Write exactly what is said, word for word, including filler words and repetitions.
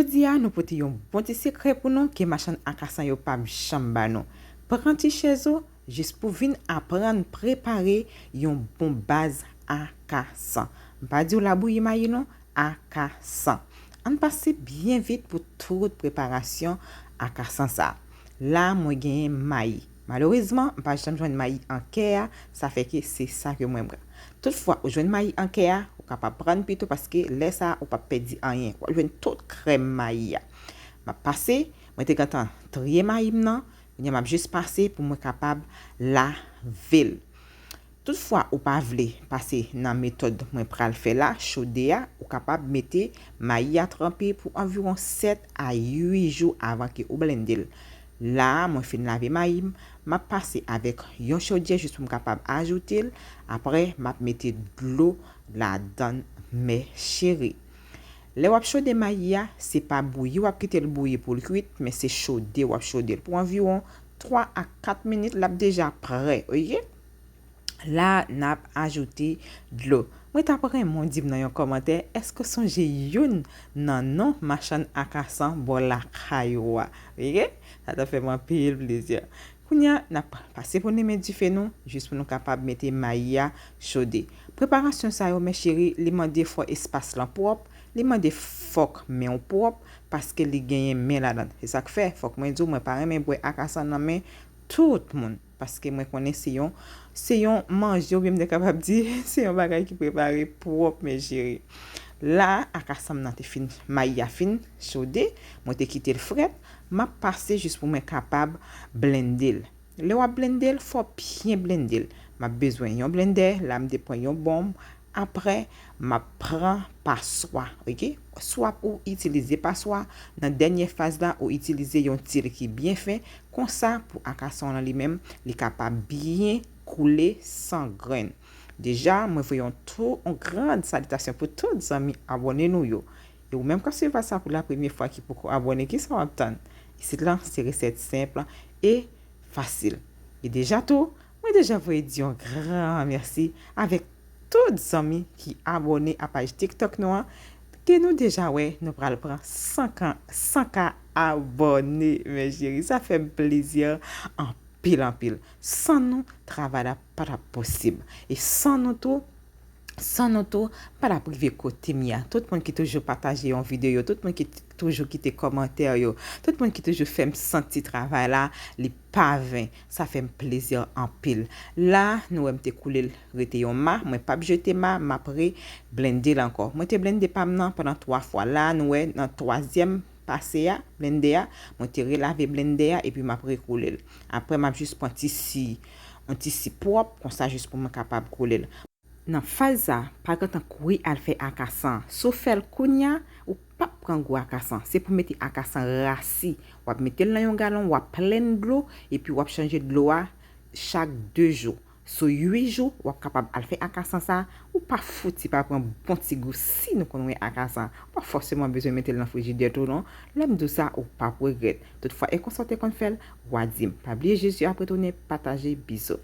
Jodi a, nou pote yon bon ti sekrè pou nou ke machann akasan yo p ap janm ba nou. Pran ti chèz ou jis pou vin aprann prepare yon bon baz akasan. M pa di w labouyi mayi non, akasan. Ann pase byen vit pou tout preparasyon akasan sa. La, mwen genyen mayi. Malerezman, m pa janm jwenn mayi an kè a, sa fè ke se sa ke mwen pran. Toutfwa, ou jwenn mayi an kè a, ou kapab pran pito paske lè sa a, ou p ap pèdi anyen. W ap jwenn tout krèm mayi a. M ap pase, mwen te gentan triye mayi m nan, kounye a m ap jis pase pou mwen kapab lave l. Toutfwa ou pa vle pase nan metòd mwen pral fè la, chode a, ou kapab mete mayi a tranpe pou anviwon sèt a uit jou avan ke ou blende l. La a, mwen fin lave mayi m, m ap pase avèk yon chodyè jis pou m kapab ajoute l. Apre, m ap mete dlo ladan l, mè cheri. Lè w ap chode mayi a, se pa bouyi w ap kite l bouyi pou l kwit, men se chode w ap chode l pou anviwon twa a kat minit, l ap deja prè, oke? La, n ap ajoute dlo. Mwen t ap renmen w di m nan yon kòmantè, èske w sonje youn nan non machann akasan bò lakay ou a? Oke? Sa t ap fè m anpil plezi. Kounye a, n ap pase pou limen dife nou, jis pou nou kapab mete mayi a chode. Preparasyon sa yo, mè cheri, li mande fò espas lan pwòp, li mande fòk men w pwòp, paske li genyen men ladan l. Se sa k fè, fòk mwen di w, mwen pa renmen bwè akasan nan men tout moun. Paske mwen konnen se yon, se yon manje, oubyen m te kapab di, se yon bagay ki prepare pwòp, mè cheri. La, akasan m nan te fin, mayi a fin chode, mwen te kite l frèt, m ap pase jis pou mwen kapab blende l. Lè w ap blende l, fò w byen blende l. M ap bezwen yon blendè, la m te pran yon bonm, apre, m ap pran paswa, oke? Swa ou itilize paswa, nan dènye faz la, ou itilize yon til ki byen fen, konsa, pou akasan w lan li menm, li kapab byen koule san grenn. Deja, mwen voye yon tou, yon gran salitasyon pou tout zanmi abòne nou yo. E ou menm k ap swiv sa pou la premye fwa ki poko abòne, kisa w ap tann? Isit lan, se resèt senp e fasil. E deja tou, mwen deja voye di yon gran mèsi avèk tout zanmi ki abòne a paj TikTok nou an, ke nou deja wè nou pral pran san ka, san ka abòne, mè cheri. Sa fè m plezi anpil, anpil. San nou, travay la pa t ap posib. E san nou tou, san nou tou, pa t ap rive kote m ye a. Tout moun ki toujou pataje yon videyo, tout moun ki t-, toujou kite kòmantè yo, tout moun ki toujou fè m santi travay la, li pa ven. Sa fè m plezi anpil. La, nou wè m te koule l rete yon ma, mwen p ap jete ma, m ap re blende l ankò. Mwen te blende pa m nan pandan twa fwa. La, nou wè nan twazyèm pase a, blende a, mwen te relave blende a, epi m ap rekoule l. Apre, m ap jis pran tisi, yon tisi pwòp, konsa jis pou mwen kapab koule l. Nan faz sa, pa gentan kouri al fè akasan. Si w fè l kounye a, ou p ap pran gou akasan. Se pou mete akasan rasi. W ap mete l nan yon galon, w ap plen dlo, epi w ap chanje dlo a chak de jou. Sou uit jou, w ap kapab al fè akasan sa. Ou pa fouti pa pran bon ti gou si nou konn wè akasan. Ou pa fòseman bezwen mete l nan frijidè tou non. Lè m di w sa, ou p ap regrèt. Toutfwa, e konsa w te konn fè l, w a di m. Pa bliye Jezi ap retounen, pataje, bizou.